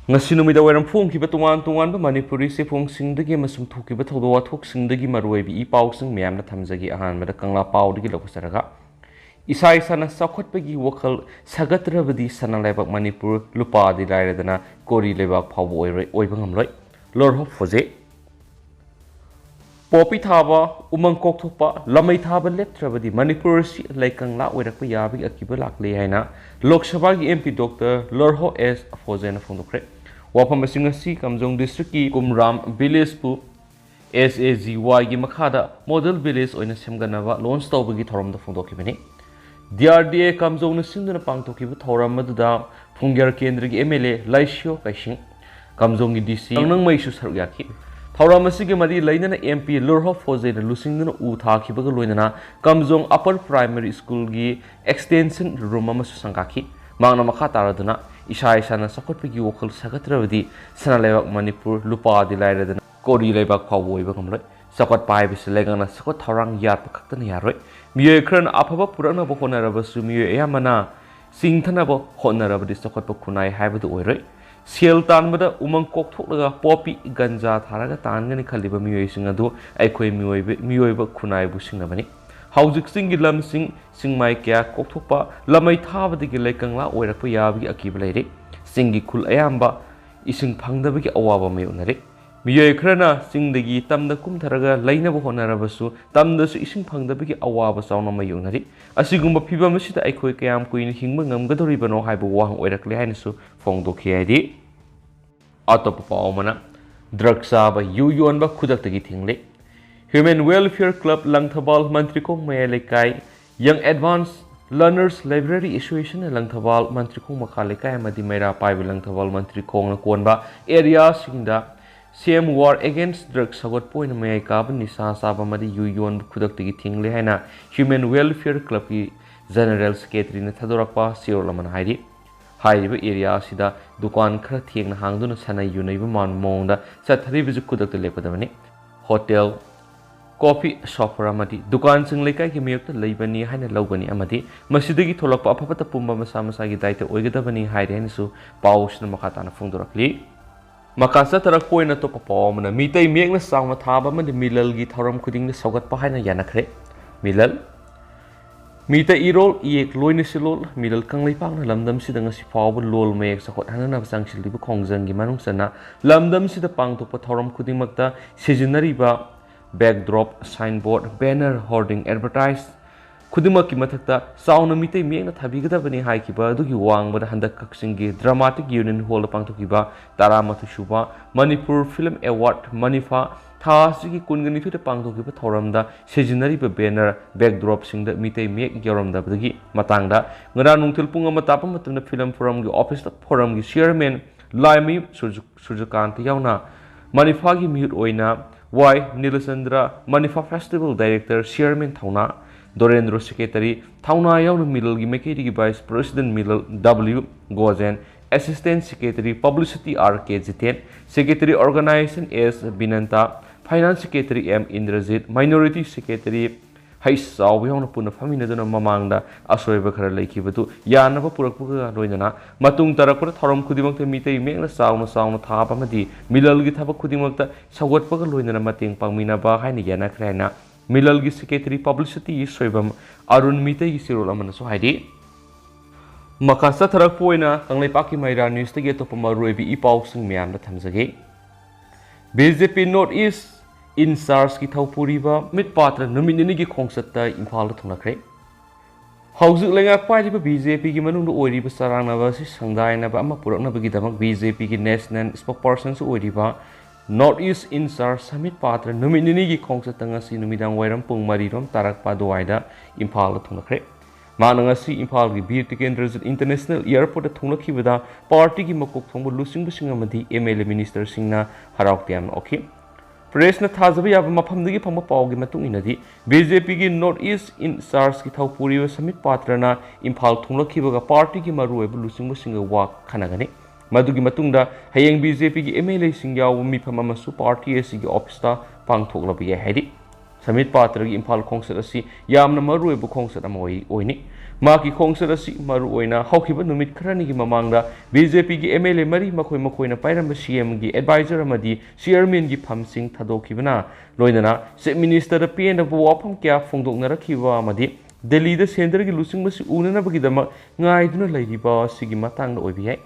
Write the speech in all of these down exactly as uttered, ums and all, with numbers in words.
ꯉꯁꯤ ꯅꯨꯃꯤꯗꯥꯡ ꯋꯥꯏꯔꯝ ꯐꯣꯡꯈꯤꯕ ꯇꯣꯉꯥꯟ ꯇꯣꯉꯥꯟꯕ ꯃꯅꯤꯄꯨꯔꯤ ꯆꯦꯐꯣꯡꯁꯤꯡꯗꯒꯤ ꯑꯃꯁꯨꯡ ꯊꯣꯛꯈꯤꯕ ꯊꯧꯗꯣꯛ ꯋꯥꯊꯣꯛꯁꯤꯡꯗꯒꯤ ꯃꯔꯨꯑꯣꯏꯕ ꯏ ꯄꯥꯎꯁꯤꯡ ꯃꯌꯥꯝꯅ ꯊꯝꯖꯒꯦ꯫ ꯑꯍꯥꯟꯕꯗ ꯀꯪꯂꯥ ꯄꯥꯎꯗꯒꯤ ꯂꯧꯈꯠꯆꯔꯒ, ꯏꯁꯥ ꯏꯁꯥꯅ ꯆꯥꯎꯈꯠꯄꯒꯤ ꯋꯥꯈꯜ ꯁꯥꯒꯠꯇ꯭ꯔꯕꯗꯤ ꯁꯅꯥ ꯂꯩꯕꯥꯛ ꯃꯅꯤꯄꯨꯔ ꯂꯨꯄꯥꯗꯤ ꯂꯥꯏꯔꯗꯅ ꯀꯣꯔꯤ ꯂꯩꯕꯥꯛ ꯐꯥꯎꯕ ꯑꯣꯏꯔꯣꯏ, ꯑꯣꯏꯕ ꯉꯝꯂꯣꯏ꯫ ꯂꯣꯔꯍꯣ ꯐꯣꯖꯦ꯫ ꯄꯣꯄꯤ ꯊꯥꯕ, ꯎꯃꯪ ꯀꯣꯛꯊꯣꯛꯄ, ꯂꯃꯩ ꯊꯥꯕ ꯂꯦꯞꯇ꯭ꯔꯕꯗꯤ ꯃꯅꯤꯄꯨꯔ ꯑꯁꯤ ꯂꯩꯀꯪꯂꯥ ꯑꯣꯏꯔꯛꯄ ꯌꯥꯕꯒꯤ ꯑꯀꯤꯕ ꯂꯥꯛꯂꯦ ꯍꯥꯏꯅ ꯂꯣꯛ ꯁꯚꯥꯒꯤ M P Doctor ꯂꯣꯔꯍꯣ ꯑꯦꯁ ꯐꯣꯖꯦꯅ ꯐꯣꯡꯗꯣꯛꯈ꯭ꯔꯦ꯫ ꯋꯥꯐꯝ ꯑꯁꯤ ꯉꯁꯤ ꯀꯥꯝꯖꯣꯡ district ꯀꯤ ꯀꯨꯝꯔꯥꯝ village ꯄꯨ S A G Y ꯒꯤ ꯃꯈꯥꯗ model village ꯑꯣꯏꯅ ꯁꯦꯝꯒꯠꯅꯕ launch ꯇꯧꯕꯒꯤ ꯊꯧꯔꯝꯗ ꯐꯣꯡꯗꯣꯛꯈꯤꯕꯅꯤ꯫ D R D A ꯀꯥꯝꯖꯣꯡꯅ ꯁꯤꯟꯗꯨꯅ ꯄꯥꯡꯊꯣꯛꯈꯤꯕ ꯊꯧꯔꯝ ꯑꯗꯨꯗ ꯐꯨꯡꯒ꯭ꯌꯔ ꯀꯦꯟꯗ꯭ꯔꯒꯤ M L A ꯂꯥꯏꯁꯤꯌꯣ ꯀꯩꯁꯤꯡ, ꯀꯥꯝꯖꯣꯡꯒꯤ D C ꯅꯪꯃꯩꯁꯨ ꯁꯔꯨꯛ ꯌꯥꯈꯤ꯫ ꯊꯧꯔꯝ ꯑꯁꯤꯒꯤ ꯃꯔꯤ ꯂꯩꯅꯅ M P ꯂꯣꯔꯍꯣ ꯐꯣꯖꯦꯅ ꯂꯨꯆꯤꯡꯗꯨꯅ ꯎ ꯊꯥꯈꯤꯕꯒ ꯂꯣꯏꯅꯅ ꯀꯥꯝꯖꯣꯡ Upper Primary School ꯒꯤ extension room ꯑꯃꯁꯨ ꯁꯪꯒꯥꯈꯤ꯫ ꯃꯍꯥꯛꯅ ꯃꯈꯥ ꯇꯥꯔꯗꯨꯅ ꯏꯁꯥ ꯏꯁꯥꯅ ꯆꯥꯎꯈꯠꯄꯒꯤ ꯋꯥꯈꯜ ꯁꯥꯒꯠꯇ꯭ꯔꯕꯗꯤ ꯁꯅꯥ ꯂꯩꯕꯥꯛ ꯃꯅꯤꯄꯨꯔ ꯂꯨꯄꯥꯗꯤ ꯂꯥꯏꯔꯗꯅ ꯀꯣꯔꯤ ꯂꯩꯕꯥꯛ ꯐꯥꯎꯕ ꯑꯣꯏꯕ ꯉꯝꯂꯣꯏ꯫ ꯆꯥꯎꯈꯠꯄ ꯍꯥꯏꯕꯁꯤ ꯂꯩꯉꯥꯛꯅ ꯆꯥꯎꯈꯠ ꯊꯧꯔꯥꯡ ꯌꯥꯠꯄ ꯈꯛꯇꯅ ꯌꯥꯔꯣꯏ꯫ ꯃꯤꯑꯣꯏ ꯈꯔꯅ ꯑꯐꯕ ꯄꯨꯔꯛꯅꯕ ꯍꯣꯠꯅꯔꯕꯁꯨ ꯃꯤꯑꯣꯏ ꯑꯌꯥꯝꯕꯅ ꯆꯤꯡꯊꯅꯕ ꯍꯣꯠꯅꯔꯕꯗꯤ ꯆꯥꯎꯈꯠꯄ ꯈꯨꯟꯅꯥꯏ ꯍꯥꯏꯕꯗꯨ ꯑꯣꯏꯔꯣꯏ꯫ ꯁꯦꯜ ꯇꯥꯟꯕꯗ ꯎꯃꯪ ꯀꯣꯛꯊꯣꯛꯂꯒ ꯄꯣꯄꯤ, ꯒꯟꯖꯥ ꯊꯥꯔꯒ ꯇꯥꯟꯒꯅꯤ ꯈꯜꯂꯤꯕ ꯃꯤꯑꯣꯏꯁꯤꯡ ꯑꯗꯨ ꯑꯩꯈꯣꯏ ꯃꯤꯑꯣꯏꯕ, ꯃꯤꯑꯣꯏꯕ ꯈꯨꯟꯅꯥꯏꯕꯨ ꯁꯤꯡꯅꯕꯅꯤ꯫ ꯍꯧꯖꯤꯛ ꯆꯤꯡꯒꯤ ꯂꯝꯁꯤꯡ, ꯆꯤꯡꯃꯥꯏ ꯀꯌꯥ ꯀꯣꯛꯊꯣꯛꯄ, ꯂꯃꯩ ꯊꯥꯕꯗꯒꯤ ꯂꯩꯀꯪꯂꯥ ꯑꯣꯏꯔꯛꯄ ꯌꯥꯕꯒꯤ ꯑꯀꯤꯕ ꯂꯩꯔꯤ꯫ ꯆꯤꯡꯒꯤ ꯈꯨꯜ ꯑꯌꯥꯝꯕ ꯏꯁꯤꯡ ꯐꯪꯗꯕꯒꯤ ꯑꯋꯥꯕ ꯃꯥꯌꯣꯛꯅꯔꯤ꯫ ꯃꯤꯑꯣꯏ ꯈꯔꯅ ꯆꯤꯡꯗꯒꯤ ꯇꯝꯗ ꯀꯨꯝꯊꯔꯒ ꯂꯩꯅꯕ ꯍꯣꯠꯅꯔꯕꯁꯨ ꯇꯝꯗꯁꯨ ꯏꯁꯤꯡ ꯐꯪꯗꯕꯒꯤ ꯑꯋꯥꯕ ꯆꯥꯎꯅ ꯃꯥꯌꯣꯛꯅꯔꯤ꯫ ꯑꯁꯤꯒꯨꯝꯕ ꯐꯤꯚꯝ ꯑꯁꯤꯗ ꯑꯩꯈꯣꯏ ꯀꯌꯥꯝ ꯀꯨꯏꯅ ꯍꯤꯡꯕ ꯉꯝꯒꯗꯧꯔꯤꯕꯅꯣ ꯍꯥꯏꯕ ꯋꯥꯍꯪ ꯑꯣꯏꯔꯛꯂꯦ ꯍꯥꯏꯅꯁꯨ ꯐꯣꯡꯗꯣꯛꯈꯤ ꯍꯥꯏꯔꯤ꯫ ꯑꯇꯣꯞꯄ ꯄꯥꯎ ꯑꯃꯅ, drug ꯆꯥꯕ, ꯌꯨ ꯌꯣꯟꯕ ꯈꯨꯗꯛꯇꯒꯤ ꯊꯤꯡꯂꯦ꯫ Human Welfare Club ꯂꯪꯊꯕꯥꯜ ꯃꯟꯇ꯭ꯔꯤꯈꯣꯡ ꯃꯌꯥꯏ ꯂꯩꯀꯥꯏ, Young Advance Learners Library Association Langthabal ꯃꯟꯇ꯭ꯔꯤꯈꯣꯡ ꯃꯈꯥ ꯂꯩꯀꯥꯏ ꯑꯃꯗꯤ ꯃꯩꯔꯥ ꯄꯥꯏꯕꯤ ꯂꯪꯊꯕꯥꯜ ꯃꯟꯇ꯭ꯔꯤꯈꯣꯡꯅ ꯀꯣꯟꯕ area ꯁꯤꯡꯗ Same War Against Drug ꯁꯧꯒꯠꯄ ꯑꯣꯏꯅ ꯃꯌꯥꯏ ꯀꯥꯕ ꯅꯤꯁꯥ ꯆꯥꯕ ꯑꯃꯗꯤ ꯌꯨ ꯌꯣꯟꯕ ꯈꯨꯗꯛꯇꯒꯤ ꯊꯤꯡꯂꯦ ꯍꯥꯏꯅ Human Welfare Club ꯀꯤ General Secretary ꯅ ꯊꯥꯗꯣꯔꯛꯄ ꯆꯦꯔꯣꯜ ꯑꯃꯅ ꯍꯥꯏꯔꯤ꯫ ꯍꯥꯏꯔꯤꯕ area ꯑꯁꯤꯗ ꯗꯨꯀꯥꯟ ꯈꯔ ꯊꯦꯡꯅ ꯍꯥꯡꯗꯨꯅ ꯁꯥꯟꯅꯩ ꯌꯨꯅꯩꯕ ꯃꯥꯟꯕ ꯃꯑꯣꯡꯗ ꯆꯠꯊꯔꯤꯕꯁꯤ ꯈꯨꯗꯛꯇ ꯂꯦꯞꯀꯗꯕꯅꯤ꯫ Hotel, ꯀꯣꯐꯤ ꯁꯣꯞ ꯑꯃꯗꯤ ꯗꯨꯀꯥꯟꯁꯤꯡ ꯂꯩꯀꯥꯏꯒꯤ ꯃꯥꯌꯣꯛꯇ ꯂꯩꯕꯅꯤ ꯍꯥꯏꯅ ꯂꯧꯒꯅꯤ ꯑꯃꯗꯤ ꯃꯁꯤꯗꯒꯤ ꯊꯣꯛꯂꯛꯄ ꯑꯐ ꯐꯠꯇ ꯄꯨꯝꯕ ꯃꯁꯥ ꯃꯁꯥꯒꯤ ꯗꯥꯏꯇ ꯑꯣꯏꯒꯗꯕꯅꯤ ꯍꯥꯏꯔꯦ ꯍꯥꯏꯅꯁꯨ ꯄꯥꯎꯁꯤꯅ ꯃꯈꯥ ꯇꯥꯅ ꯐꯣꯡꯗꯣꯔꯛꯂꯤ꯫ ꯃꯈꯥ ꯆꯠꯊꯔꯛꯄ ꯑꯣꯏꯅ ꯑꯇꯣꯞꯄ ꯄꯥꯎ ꯑꯃꯅ ꯃꯤꯇꯩ ꯃꯌꯦꯛꯅ ꯆꯥꯎꯅ ꯊꯥꯕ ꯑꯃꯗꯤ ꯃꯤꯂꯜꯒꯤ ꯊꯧꯔꯝ ꯈꯨꯗꯤꯡꯗ ꯁꯧꯒꯠꯄ ꯍꯥꯏꯅ ꯌꯥꯅꯈ꯭ꯔꯦ꯫ ꯃꯤꯂꯜ꯫ ꯃꯤꯇꯩ ꯏꯔꯣꯜ ꯏꯌꯦꯛ ꯂꯣꯏꯅ ꯁꯤꯂꯣꯜ ꯃꯤꯂꯜ ꯀꯪꯂꯩꯄꯥꯛꯅ ꯂꯝꯗꯝꯁꯤꯗ ꯉꯁꯤ ꯐꯥꯎꯕ ꯂꯣꯜ ꯃꯌꯦꯛ ꯆꯥꯎꯈꯠꯍꯟꯅꯅꯕ ꯆꯪꯁꯤꯜꯂꯤꯕ ꯈꯣꯡꯖꯪꯒꯤ ꯃꯅꯨꯡ ꯆꯟꯅ ꯂꯝꯗꯝꯁꯤꯗ ꯄꯥꯡꯊꯣꯛꯄ ꯊꯧꯔꯝ ꯈꯨꯗꯤꯡꯃꯛꯇ ꯁꯤꯖꯤꯟꯅꯔꯤꯕ backdrop, signboard, banner, hoarding, advertise ꯈꯨꯗꯤꯡꯃꯛꯀꯤ ꯃꯊꯛꯇ ꯆꯥꯎꯅ ꯃꯤꯇꯩ ꯃꯌꯦꯛꯅ ꯊꯥꯕꯤꯒꯗꯕꯅꯤ ꯍꯥꯏꯈꯤꯕ ꯑꯗꯨꯒꯤ ꯋꯥꯡꯃꯗ ꯍꯟꯗꯛ ꯀꯛꯆꯤꯡꯒꯤ Dramatic Union Hall ꯗ ꯄꯥꯡꯊꯣꯛꯈꯤꯕ ꯇꯔꯥꯃꯥꯊꯣꯏ ꯁꯨꯕ ꯃꯅꯤꯄꯨꯔ Film Award, ꯃꯅꯤꯐꯥ, ꯊꯥ ꯑꯁꯤꯒꯤ ꯀꯨꯟꯒ ꯅꯤꯊꯣꯏꯗ ꯄꯥꯡꯊꯣꯛꯈꯤꯕ ꯊꯧꯔꯝꯗ ꯁꯤꯖꯤꯟꯅꯔꯤꯕ banner, backdrop ꯁꯤꯡꯗ ꯃꯤꯇꯩ ꯃꯌꯦꯛ ꯌꯥꯎꯔꯝꯗꯕꯗꯒꯤ ꯃꯇꯥꯡꯗ ꯉꯔꯥꯡ ꯅꯨꯡꯊꯤꯜ ꯄꯨꯡ ꯑꯃ ꯇꯥꯕ ꯃꯇꯝꯗ Film Forum ꯒꯤ office ꯇ forum ꯒꯤ chairman ꯂꯥꯏꯃꯌꯨꯝ ꯁꯨꯔꯖ-, ꯁꯨꯔꯖꯀꯥꯟꯇ ꯌꯥꯎꯅ ꯃꯅꯤꯐꯥꯒꯤ ꯃꯤꯍꯨꯠ ꯑꯣꯏꯅ ꯋꯥꯏ ꯅꯤꯂꯆꯟꯗ꯭ꯔ, ꯃꯅꯤꯐꯥ festival director chairman ꯊꯧꯅꯥ ꯗꯣꯔꯦꯟꯗ꯭ꯔꯣ, secretary ꯊꯧꯅꯥ ꯌꯥꯎꯅ ꯃꯤꯂꯜꯒꯤ ꯃꯥꯏꯀꯩꯗꯒꯤ vice president Milal W Gojen, assistant secretary publicity R K Jiten, secretary organization S Binanta, finance secretary M Indrajit, minority secretary ꯍꯩꯁ ꯆꯥꯎꯕ ꯌꯥꯎꯅ ꯄꯨꯟꯅ ꯐꯝꯃꯤꯟꯅꯗꯨꯅ ꯃꯃꯥꯡꯗ ꯑꯁꯣꯏꯕ ꯈꯔ ꯂꯩꯈꯤꯕꯗꯨ ꯌꯥꯅꯕ ꯄꯨꯔꯛꯄꯒ ꯂꯣꯏꯅꯅ ꯃꯇꯨꯡ ꯇꯥꯔꯛꯄꯗ ꯊꯧꯔꯝ ꯈꯨꯗꯤꯡꯃꯛꯇ ꯃꯤꯇꯩ ꯃꯌꯦꯛꯅ ꯆꯥꯎꯅ ꯆꯥꯎꯅ ꯊꯥꯕ ꯑꯃꯗꯤ ꯃꯤꯂꯜꯒꯤ ꯊꯕꯛ ꯈꯨꯗꯤꯡꯃꯛꯇ ꯁꯧꯒꯠꯄꯒ ꯂꯣꯏꯅꯅ ꯃꯇꯦꯡ ꯄꯥꯡꯃꯤꯟꯅꯕ ꯍꯥꯏꯅ ꯌꯥꯅꯈ꯭ꯔꯦ ꯍꯥꯏꯅ ꯃꯤꯂꯜꯒꯤ secretary publicity ꯁꯣꯏꯕꯝ ꯑꯔꯨꯟ ꯃꯤꯇꯩꯒꯤ ꯆꯦꯔꯣꯜ ꯑꯃꯅꯁꯨ ꯍꯥꯏꯔꯤ꯫ ꯃꯈꯥ ꯆꯠꯊꯔꯛꯄ ꯑꯣꯏꯅ ꯀꯪꯂꯩꯄꯥꯛꯀꯤ ꯃꯩꯔꯥ news ꯇꯒꯤ ꯑꯇꯣꯞꯄ ꯃꯔꯨꯑꯣꯏꯕ ꯏ ꯄꯥꯎꯁꯤꯡ ꯃꯌꯥꯝꯗ ꯊꯝꯖꯒꯦ꯫ B J P North East in charge ꯀꯤ ꯊꯧꯄꯨꯔꯤꯕ ꯁꯃꯤꯠ ꯄꯥꯇ꯭ꯔ ꯅꯨꯃꯤꯠ ꯅꯤꯅꯤꯒꯤ ꯈꯣꯡꯆꯠꯇ ꯏꯝꯐꯥꯜꯗ ꯊꯨꯡꯂꯈ꯭ꯔꯦ꯫ ꯍꯧꯖꯤꯛ ꯂꯩꯉꯥꯛ ꯄꯥꯏꯔꯤꯕ ꯕꯤ ꯖꯦ ꯄꯤꯒꯤ ꯃꯅꯨꯡꯗ ꯑꯣꯏꯔꯤꯕ ꯆꯔꯥꯡꯅꯕ ꯑꯁꯤ ꯁꯪꯗꯥꯏꯅꯕ ꯑꯃ ꯄꯨꯔꯛꯅꯕꯒꯤꯗꯃꯛ ꯕꯤ ꯖꯦ ꯄꯤꯒꯤ national spokesperson ꯁꯨ ꯑꯣꯏꯔꯤꯕ North East in charge submit ꯄꯥꯇ꯭ꯔ ꯅꯨꯃꯤꯠ ꯅꯤꯅꯤꯒꯤ ꯈꯣꯡꯆꯠꯇ ꯉꯁꯤ ꯅꯨꯃꯤꯗꯥꯡ ꯋꯥꯏꯔꯝ ꯄꯨꯡ ꯃꯔꯤ ꯔꯣꯝ ꯇꯥꯔꯛꯄ ꯑꯗꯨꯋꯥꯏꯗ ꯏꯝꯐꯥꯜꯗ ꯊꯨꯡꯂꯈ꯭ꯔꯦ꯫ ꯃꯍꯥꯛꯅ ꯉꯁꯤ ꯏꯝꯐꯥꯜꯒꯤ ꯕꯤꯔ ꯇꯤꯀꯦꯟꯗ꯭ꯔꯖꯤꯠ International Airport ꯇ ꯊꯨꯡꯂꯈꯤꯕꯗ ꯄꯥꯔꯇꯤꯒꯤ ꯃꯀꯣꯛ ꯊꯣꯡꯕ ꯂꯨꯆꯤꯡꯕꯁꯤꯡ ꯑꯃꯗꯤ ꯑꯦꯝ ꯑꯦꯜ ꯑꯦ minister ꯁꯤꯡꯅ ꯍꯔꯥꯎ ꯇꯌꯥꯝꯅ ꯑꯣꯛꯈꯤ꯫ Press ꯅ ꯊꯥꯖꯕ ꯌꯥꯕ ꯃꯐꯝꯗꯒꯤ ꯐꯪꯕ ꯄꯥꯎꯒꯤ ꯃꯇꯨꯡ ꯏꯟꯅꯗꯤ, ꯕꯤ ꯖꯦ ꯄꯤꯒꯤ North East in charge ꯀꯤ ꯊꯧꯄꯨꯔꯤꯕ ꯁꯃꯤꯠ ꯄꯥꯇ꯭ꯔꯅ ꯏꯝꯐꯥꯜ ꯊꯨꯡꯂꯛꯈꯤꯕꯒ ꯄꯥꯔꯇꯤꯒꯤ ꯃꯔꯨꯑꯣꯏꯕ ꯂꯨꯆꯤꯡꯕꯁꯤꯡꯒ ꯋꯥ ꯈꯟꯅꯒꯅꯤ꯫ ꯃꯗꯨꯒꯤ ꯃꯇꯨꯡꯗ ꯍꯌꯦꯡ ꯕꯤ ꯖꯦ ꯄꯤꯒꯤ ꯑꯦꯝ ꯑꯦꯜ ꯑꯦꯁꯤꯡ ꯌꯥꯎꯕ ꯃꯤꯐꯝ ꯑꯃꯁꯨ ꯄꯥꯔꯇꯤ ꯑꯁꯤꯒꯤ ꯑꯣꯐꯤꯁꯇ ꯄꯥꯡꯊꯣꯛꯂꯕ ꯌꯥꯏ ꯍꯥꯏꯔꯤ꯫ ꯁꯃꯤꯠ ꯄꯥꯇ꯭ꯔꯒꯤ ꯏꯝꯐꯥꯜ ꯈꯣꯡꯆꯠ ꯑꯁꯤ ꯌꯥꯝꯅ ꯃꯔꯨꯑꯣꯏꯕ ꯈꯣꯡꯆꯠ ꯑꯃ ꯑꯣꯏ-, ꯑꯣꯏꯅꯤ꯫ ꯃꯍꯥꯛꯀꯤ ꯈꯣꯡꯆꯠ ꯑꯁꯤ ꯃꯔꯨꯑꯣꯏꯅ ꯍꯧꯈꯤꯕ ꯅꯨꯃꯤꯠ ꯈꯔꯅꯤꯒꯤ ꯃꯃꯥꯡꯗ ꯕꯤ ꯖꯦ ꯄꯤꯒꯤ ꯑꯦꯝ ꯑꯦꯜ ꯑꯦ ꯃꯔꯤ ꯃꯈꯣꯏ ꯃꯈꯣꯏꯅ ꯄꯥꯏꯔꯝꯕ ꯁꯤ ꯑꯦꯝꯒꯤ ꯑꯦꯗꯚꯥꯏꯖꯔ ꯑꯃꯗꯤ ꯆꯤꯌꯔꯃꯦꯟꯒꯤ ꯐꯝꯁꯤꯡ ꯊꯥꯗꯣꯛꯈꯤꯕꯅ ꯂꯣꯏꯅꯅ ꯆꯤꯐ ꯃꯤꯅꯤꯁꯇꯔꯗ ꯄꯦꯟꯗꯕ ꯋꯥꯐꯝ ꯀꯌꯥ ꯐꯣꯡꯗꯣꯛꯅꯔꯛꯈꯤꯕ ꯑꯃꯗꯤ ꯗꯦꯜꯂꯤꯗ ꯁꯦꯟꯇꯔꯒꯤ ꯂꯨꯆꯤꯡꯕꯁꯤ ꯎꯅꯅꯕꯒꯤꯗꯃꯛ ꯉꯥꯏꯗꯨꯅ ꯂꯩꯔꯤꯕ ꯑꯁꯤꯒꯤ ꯃꯇꯥꯡꯗ ꯑꯣꯏꯕ ꯌꯥꯏ꯫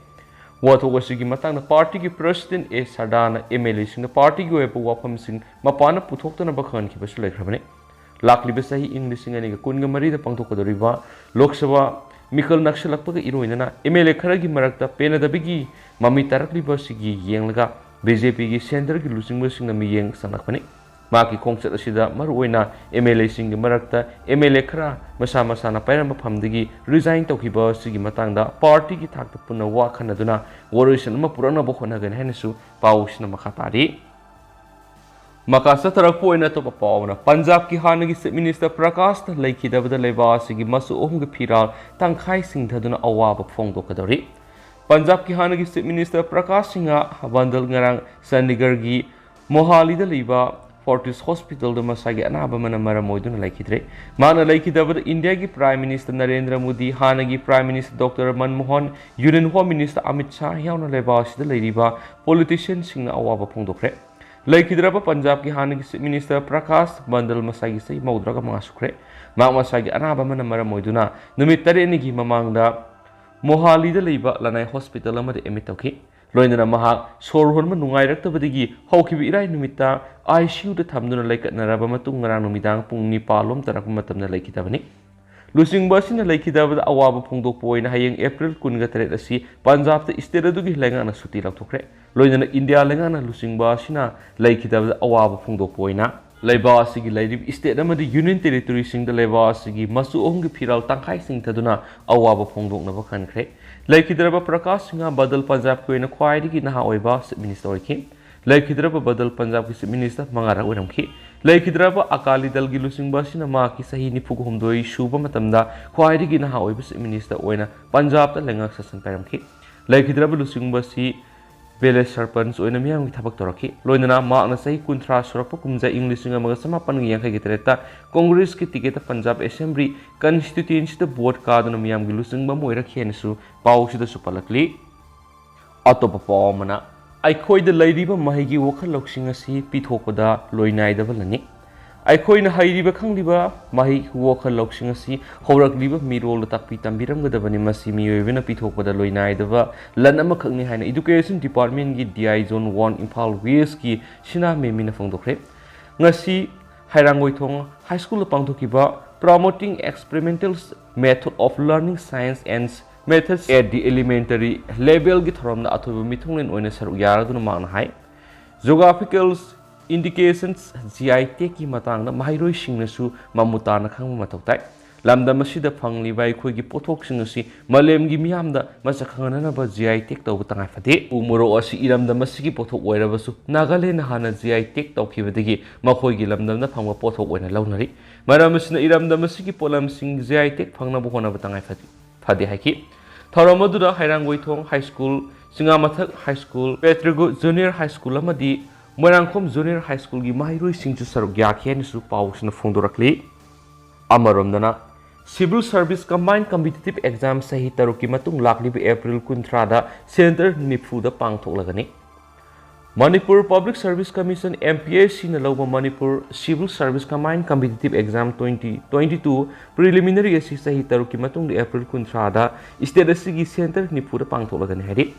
ꯋꯥꯊꯣꯛ ꯑꯁꯤꯒꯤ ꯃꯇꯥꯡꯗ ꯄꯥꯔꯇꯤꯒꯤ ꯄ꯭ꯔꯁꯤꯗꯦꯟ ꯑꯦ ꯁꯔꯗꯥꯅ ꯑꯦꯝ ꯑꯦꯜ ꯑꯦꯁꯤꯡꯗ ꯄꯥꯔꯇꯤꯒꯤ ꯑꯣꯏꯕ ꯋꯥꯐꯝꯁꯤꯡ ꯃꯄꯥꯟꯗ ꯄꯨꯊꯣꯛꯇꯅꯕ ꯈꯪꯍꯟꯈꯤꯕꯁꯨ ꯂꯩꯈ꯭ꯔꯕꯅꯤ꯫ ꯂꯥꯛꯂꯤꯕ ꯆꯍꯤ ꯏꯪ ꯂꯤꯁꯤꯡ ꯑꯅꯤꯒ ꯀꯨꯟꯒ ꯃꯔꯤꯗ ꯄꯥꯡꯊꯣꯛꯀꯗꯧꯔꯤꯕ ꯂꯣꯛ ꯁꯚꯥ ꯃꯤꯈꯜ ꯅꯛꯁꯤꯜꯂꯛꯄꯒ ꯏꯔꯣꯏꯅꯅ ꯑꯦꯝ ꯑꯦꯜ ꯑꯦ ꯈꯔꯒꯤ ꯃꯔꯛꯇ ꯄꯦꯟꯅꯗꯕꯒꯤ ꯃꯃꯤ ꯇꯥꯔꯛꯂꯤꯕ ꯑꯁꯤꯒꯤ ꯌꯦꯡꯂꯒ ꯕꯤ ꯖꯦ ꯄꯤꯒꯤ ꯁꯦꯟꯇꯔꯒꯤ ꯂꯨꯆꯤꯡꯕꯁꯤꯡꯅ ꯃꯤꯠꯌꯦꯡ ꯆꯪꯂꯛꯄꯅꯤ꯫ ꯃꯍꯥꯛꯀꯤ ꯈꯣꯡꯆꯠ ꯑꯁꯤꯗ ꯃꯔꯨꯑꯣꯏꯅ ꯑꯦꯝ ꯑꯦꯜ ꯑꯦꯁꯤꯡꯒꯤ ꯃꯔꯛꯇ ꯑꯦꯝ ꯑꯦꯜ ꯑꯦ ꯈꯔ ꯃꯁꯥ ꯃꯁꯥꯅ ꯄꯥꯏꯔꯝꯕ ꯐꯝꯗꯒꯤ ꯔꯤꯖꯥꯏꯟ ꯇꯧꯈꯤꯕ ꯑꯁꯤꯒꯤ ꯃꯇꯥꯡꯗ ꯄꯥꯔꯇꯤꯒꯤ ꯊꯥꯛꯇ ꯄꯨꯟꯅ ꯋꯥ ꯈꯟꯅꯗꯨꯅ ꯋꯥꯔꯣꯏꯁꯤꯟ ꯑꯃ ꯄꯨꯔꯛꯅꯕ ꯍꯣꯠꯅꯒꯅꯤ ꯍꯥꯏꯅꯁꯨ ꯄꯥꯎꯁꯤꯅ ꯃꯈꯥ ꯇꯥꯔꯤ꯫ ꯃꯈꯥ ꯆꯠꯊꯔꯛꯄ ꯑꯣꯏꯅ ꯑꯇꯣꯞꯄ ꯄꯥꯎ ꯑꯃꯅ, ꯄꯟꯖꯥꯕꯀꯤ ꯍꯥꯟꯅꯒꯤ ꯆꯤꯐ ꯃꯤꯅꯤꯁꯇꯔ ꯄ꯭ꯔꯀꯥꯁꯅ ꯂꯩꯈꯤꯗꯕꯗ ꯂꯩꯕꯥꯛ ꯑꯁꯤꯒꯤ ꯃꯆꯨ ꯑꯍꯨꯝꯒꯤ ꯐꯤꯔꯥꯜ ꯇꯪꯈꯥꯏ ꯁꯤꯡꯊꯗꯨꯅ ꯑꯋꯥꯕ ꯐꯣꯡꯗꯣꯛꯀꯗꯧꯔꯤ꯫ ꯄꯟꯖꯥꯕꯀꯤ ꯍꯥꯟꯅꯒꯤ chief minister Prakash Singh bundle ꯉꯔꯥꯡ ꯆꯟꯗꯤꯒꯔꯒꯤ ꯃꯣꯍꯥꯂꯤꯗ ꯂꯩꯕ ꯐꯣꯔꯇꯤꯁ ꯍꯣꯁꯄꯤꯇꯥꯜꯗ ꯃꯁꯥꯒꯤ ꯑꯅꯥꯕ ꯑꯃꯅ ꯃꯔꯝ ꯑꯣꯏꯗꯨꯅ ꯂꯩꯈꯤꯗ꯭ꯔꯦ꯫ ꯃꯍꯥꯛꯅ ꯂꯩꯈꯤꯗꯕꯗ ꯏꯟꯗꯤꯌꯥꯒꯤ ꯄ꯭ꯔꯥꯏꯝ ꯃꯤꯅꯤꯁꯇꯔ ꯅꯔꯦꯟꯗ꯭ꯔ ꯃꯣꯗꯤ, ꯍꯥꯟꯅꯒꯤ prime minister doctor Manmohan, union home minister Amit Shah ꯌꯥꯎꯅ ꯂꯩꯕꯥꯛ ꯑꯁꯤꯗ ꯂꯩꯔꯤꯕ ꯄꯣꯂꯤꯇꯤꯁꯤꯌꯟꯁꯤꯡꯅ ꯑꯋꯥꯕ ꯐꯣꯡꯗꯣꯛꯈ꯭ꯔꯦ꯫ ꯂꯩꯈꯤꯗ꯭ꯔꯕ ꯄꯟꯖꯥꯕꯀꯤ ꯍꯥꯟꯅꯒꯤ ꯆꯤꯐ ꯃꯤꯅꯤꯁꯇꯔ ꯄ꯭ꯔꯀꯥꯁ ꯕꯟꯗꯜ ꯃꯁꯥꯒꯤ ꯆꯍꯤ ꯃꯧꯗ꯭ꯔꯥꯒ ꯃꯉꯥ ꯁꯨꯈ꯭ꯔꯦ꯫ ꯃꯍꯥꯛ ꯃꯁꯥꯒꯤ ꯑꯅꯥꯕ ꯑꯃꯅ ꯃꯔꯝ ꯑꯣꯏꯗꯨꯅ ꯅꯨꯃꯤꯠ ꯇꯔꯦꯠꯅꯤꯒꯤ ꯃꯃꯥꯡꯗ ꯃꯣꯍꯥꯂꯤꯗ ꯂꯩꯕ ꯂꯅꯥꯏ ꯍꯣꯁꯄꯤꯇꯥꯜ ꯑꯃꯗ ꯑꯦꯗꯃꯤꯠ ꯇꯧꯈꯤ꯫ ꯂꯣꯏꯅꯅ ꯃꯍꯥꯛ ꯁꯣꯔ ꯍꯣꯟꯕ ꯅꯨꯡꯉꯥꯏꯔꯛꯇꯕꯗꯒꯤ ꯍꯧꯈꯤꯕ ꯏꯔꯥꯏ ꯅꯨꯃꯤꯠꯇ ꯑꯥꯏ ꯁꯤ ꯌꯨꯗ ꯊꯝꯗꯨꯅ ꯂꯩꯈꯠꯅꯔꯕ ꯃꯇꯨꯡ ꯉꯔꯥꯡ ꯅꯨꯃꯤꯗꯥꯡ ꯄꯨꯡ ꯅꯤꯄꯥꯜ ꯂꯣꯝ ꯇꯥꯔꯛꯄ ꯃꯇꯝꯗ ꯂꯩꯈꯤꯗꯕꯅꯤ꯫ ꯂꯨꯆꯤꯡꯕ ꯑꯁꯤꯅ ꯂꯩꯈꯤꯗꯕꯗ ꯑꯋꯥꯕ ꯐꯣꯡꯗꯣꯛꯄ ꯑꯣꯏꯅ ꯍꯌꯦꯡ ꯑꯦꯄ꯭ꯔꯤꯜ ꯀꯨꯟꯒ ꯇꯔꯦꯠ ꯑꯁꯤ ꯄꯟꯖꯥꯕꯇ ꯏꯁꯇꯦꯠ ꯑꯗꯨꯒꯤ ꯂꯩꯉꯥꯛꯅ ꯁꯨꯇꯤ ꯂꯧꯊꯣꯛꯈ꯭ꯔꯦ꯫ ꯂꯣꯏꯅꯅ ꯏꯟꯗꯤꯌꯥ ꯂꯩꯉꯥꯛꯅ ꯂꯨꯆꯤꯡꯕ ꯑꯁꯤꯅ ꯂꯩꯈꯤꯗꯕꯗ ꯑꯋꯥꯕ ꯐꯣꯡꯗꯣꯛꯄ ꯑꯣꯏꯅ ꯂꯩꯕꯥꯛ ꯑꯁꯤꯒꯤ ꯂꯩꯔꯤꯕ ꯏꯁꯇꯦꯠ ꯑꯃꯗꯤ ꯌꯨꯅꯤꯌꯟ ꯇꯦꯔꯤꯇꯣꯔꯤꯁꯤꯡꯗ ꯂꯩꯕꯥꯛ ꯑꯁꯤꯒꯤ ꯃꯆꯨ ꯑꯍꯨꯝꯒꯤ ꯐꯤꯔꯥꯜ ꯇꯪꯈꯥꯏ ꯁꯤꯡꯊꯗꯨꯅ ꯑꯋꯥꯕ ꯐꯣꯡꯗꯣꯛꯅꯕ ꯈꯟꯈ꯭ꯔꯦ꯫ ꯂꯩꯈꯤꯗ꯭ꯔꯕ ꯄ꯭ꯔꯀꯥꯁ ꯁꯤꯡꯍ ꯕꯗꯜ ꯄꯟꯖꯥꯕꯀꯤ ꯑꯣꯏꯅ ꯈ꯭ꯋꯥꯏꯗꯒꯤ ꯅꯍꯥ ꯑꯣꯏꯕ ꯆꯤꯐ ꯃꯤꯅꯤꯁꯇꯔ ꯑꯣꯏꯈꯤ꯫ ꯂꯩꯈꯤꯗ꯭ꯔꯕ ꯕꯗꯜ ꯄꯟꯖꯥꯕꯀꯤ ꯆꯤꯐ ꯃꯤꯅꯤꯁꯇꯔ ꯃꯉꯥꯔꯛ ꯑꯣꯏꯔꯝꯈꯤ꯫ ꯂꯩꯈꯤꯗ꯭ꯔꯕ ꯑꯀꯥꯂꯤ ꯗꯜꯒꯤ ꯂꯨꯆꯤꯡꯕ ꯑꯁꯤꯅ ꯃꯍꯥꯛꯀꯤ ꯆꯍꯤ ꯅꯤꯐꯨ ꯍꯨꯝꯗꯣꯏ ꯁꯨꯕ ꯃꯇꯝꯗ ꯈ꯭ꯋꯥꯏꯗꯒꯤ ꯅꯍꯥ ꯑꯣꯏꯕ ꯆꯤꯐ ꯃꯤꯅꯤꯁꯇꯔ ꯑꯣꯏꯅ ꯄꯟꯖꯥꯕꯇ ꯂꯩꯉꯥꯛ ꯁꯥꯁꯟ ꯄꯥꯏꯔꯝꯈꯤ꯫ ꯂꯩꯈꯤꯗ꯭ꯔꯕ ꯂꯨꯆꯤꯡꯕ ꯑꯁꯤ village sarpanch ꯑꯣꯏꯅ ꯃꯤꯌꯥꯝꯒꯤ ꯊꯕꯛ ꯇꯧꯔꯛꯈꯤ꯫ ꯂꯣꯏꯅꯅ ꯃꯍꯥꯛꯅ ꯆꯍꯤ ꯀꯨꯟꯊ꯭ꯔꯥ ꯁꯨꯔꯛꯄ ꯀꯨꯝꯖꯥ ꯏꯪ ꯂꯤꯁꯤꯡ ꯑꯃꯒ ꯆꯃꯥꯄꯟꯒ ꯌꯥꯡꯈꯩꯒ ꯇꯔꯦꯠꯇ ꯀꯣꯡꯒ꯭ꯔꯦꯁꯀꯤ ꯇꯤꯀꯦꯠꯇ ꯄꯟꯖꯥꯕ ꯑꯦꯁꯦꯝꯕ꯭ꯂꯤ ꯀꯟꯁꯇꯤꯇ꯭ꯌꯨꯌꯦꯟꯁꯤꯗ ꯚꯣꯠ ꯀꯥꯗꯨꯅ ꯃꯤꯌꯥꯝꯒꯤ ꯂꯨꯆꯤꯡꯕ ꯑꯃ ꯑꯣꯏꯔꯛꯈꯤ ꯍꯥꯏꯅꯁꯨ ꯄꯥꯎꯁꯤꯗꯁꯨ ꯄꯜꯂꯛꯂꯤ꯫ ꯑꯇꯣꯞꯄ ꯄꯥꯎ ꯑꯃꯅ, ꯑꯩꯈꯣꯏꯗ ꯂꯩꯔꯤꯕ ꯃꯍꯩꯒꯤ ꯋꯥꯈꯜ ꯂꯧꯁꯤꯡ ꯑꯁꯤ ꯄꯤꯊꯣꯛꯄꯗ ꯂꯣꯏꯅꯥꯏꯗꯕ ꯂꯟꯅꯤ꯫ ꯑꯩꯈꯣꯏꯅ ꯍꯩꯔꯤꯕ ꯈꯪꯂꯤꯕ ꯃꯍꯩ ꯋꯥꯈꯜ ꯂꯧꯁꯤꯡ ꯑꯁꯤ ꯍꯧꯔꯛꯂꯤꯕ ꯃꯤꯔꯣꯜꯗ ꯇꯥꯛꯄꯤ ꯇꯝꯕꯤꯔꯝꯒꯗꯕꯅꯤ꯫ ꯃꯁꯤ ꯃꯤꯑꯣꯏꯕꯅ ꯄꯤꯊꯣꯛꯄꯗ ꯂꯣꯏꯅꯥꯏꯗꯕ ꯂꯟ ꯑꯃꯈꯛꯅꯤ ꯍꯥꯏꯅ ꯏꯗꯨꯀꯦꯁꯟ ꯗꯤꯄꯥꯔꯠꯃꯦꯟꯒꯤ D I zone one Imphal ꯋꯦꯁꯀꯤ ꯁꯤꯅꯥ ꯃꯦꯃꯤꯅ ꯐꯣꯡꯗꯣꯛꯈ꯭ꯔꯦ꯫ ꯉꯁꯤ ꯍꯩꯔꯥꯡꯒꯣꯏꯊꯣꯡ ꯍꯥꯏ ꯁ꯭ꯀꯨꯜꯗ ꯄꯥꯡꯊꯣꯛꯈꯤꯕ Promoting Experimental Method of Learning Science and Methods at the Elementary Levelꯒꯤ ꯊꯧꯔꯝꯗ ꯑꯊꯣꯏꯕ ꯃꯤꯊꯨꯡꯂꯦꯟ ꯑꯣꯏꯅ ꯁꯔꯨꯛ ꯌꯥꯔꯗꯨꯅ ꯃꯍꯥꯛꯅ ꯍꯥꯏ, Geographical Indications, ꯖꯤ ꯑꯥꯏ ꯇꯦꯒꯀꯤ ꯃꯇꯥꯡꯗ ꯃꯍꯩꯔꯣꯏꯁꯤꯡꯅꯁꯨ ꯃꯃꯨꯠ ꯇꯥꯅ ꯈꯪꯕ ꯃꯊꯧ ꯇꯥꯏ꯫ ꯂꯝꯗꯝ ꯑꯁꯤꯗ ꯐꯪꯂꯤꯕ ꯑꯩꯈꯣꯏꯒꯤ ꯄꯣꯠꯊꯣꯛꯁꯤꯡ ꯑꯁꯤ ꯃꯥꯂꯦꯝꯒꯤ ꯃꯤꯌꯥꯝꯗ ꯃꯁꯛ ꯈꯪꯍꯟꯅꯅꯕ ꯖꯤ ꯑꯥꯏ ꯇꯦꯒ ꯇꯧꯕ ꯇꯉꯥꯏ ꯐꯗꯦ꯫ ꯎ ꯃꯣꯔꯣꯛ ꯑꯁꯤ ꯏꯔꯝꯗꯝ ꯑꯁꯤꯒꯤ ꯄꯣꯠꯊꯣꯛ ꯑꯣꯏꯔꯕꯁꯨ ꯅꯥꯒꯥꯂꯦꯟꯅ ꯍꯥꯟꯅ ꯖꯤ ꯑꯥꯏ ꯇꯦꯒ ꯇꯧꯈꯤꯕꯗꯒꯤ ꯃꯈꯣꯏꯒꯤ ꯂꯝꯗꯝꯗ ꯐꯪꯕ ꯄꯣꯠꯊꯣꯛ ꯑꯣꯏꯅ ꯂꯧꯅꯔꯤ꯫ ꯃꯔꯝ ꯑꯁꯤꯅ ꯏꯔꯝꯗꯝ ꯑꯁꯤꯒꯤ ꯄꯣꯠꯂꯝꯁꯤꯡ ꯖꯤ ꯑꯥꯏ ꯇꯦꯒ ꯐꯪꯅꯕ ꯍꯣꯠꯅꯕ ꯇꯉꯥꯏ ꯐꯗꯦ꯫ ꯐꯗꯦ ꯍꯥꯏꯈꯤ꯫ ꯊꯧꯔꯝ ꯑꯗꯨꯗ Heirangoithong high school, Chingamathak high school, ꯄꯦꯇ꯭ꯔꯤꯒꯨ ꯖꯨꯅꯤꯌꯔ ꯍꯥꯏ ꯁ꯭ꯀꯨꯜ ꯑꯃꯗꯤ ꯃꯣꯏꯔꯥꯡꯈꯣꯝ ꯖꯨꯅꯤꯌꯔ ꯍꯥꯏ ꯁ꯭ꯀꯨꯜꯒꯤ ꯃꯍꯩꯔꯣꯏꯁꯤꯡꯁꯨ ꯁꯔꯨꯛ ꯌꯥꯈꯤ ꯍꯥꯏꯅꯁꯨ ꯄꯥꯎꯁꯤꯅ ꯐꯣꯡꯗꯣꯔꯛꯂꯤ꯫ ꯑꯃꯔꯣꯝꯗꯅ, Civil Service Combined Competitive Exam ꯆꯍꯤ ꯇꯔꯨꯛꯀꯤ ꯃꯇꯨꯡ ꯂꯥꯛꯂꯤꯕ ꯑꯦꯄ꯭ꯔꯤꯜ ꯀꯨꯟꯊ꯭ꯔꯥꯗ ꯁꯦꯟꯇꯔ ꯅꯤꯐꯨꯗ ꯄꯥꯡꯊꯣꯛꯂꯒꯅꯤ꯫ Manipur Public Service Commission, M P S Cꯅ ꯂꯧꯕ Manipur Civil Service Combined Competitive Exam twenty twenty two preliminary ꯑꯁꯤ ꯆꯍꯤ ꯇꯔꯨꯛꯀꯤ ꯃꯇꯨꯡꯗ ꯑꯦꯄ꯭ꯔꯤꯜ ꯀꯨꯟꯊ꯭ꯔꯥꯗ ꯁ꯭ꯇꯦꯠ ꯑꯁꯤꯒꯤ ꯁꯦꯟꯇꯔ ꯅꯤꯐꯨꯗ ꯄꯥꯡꯊꯣꯛꯂꯒꯅꯤ ꯍꯥꯏꯔꯤ꯫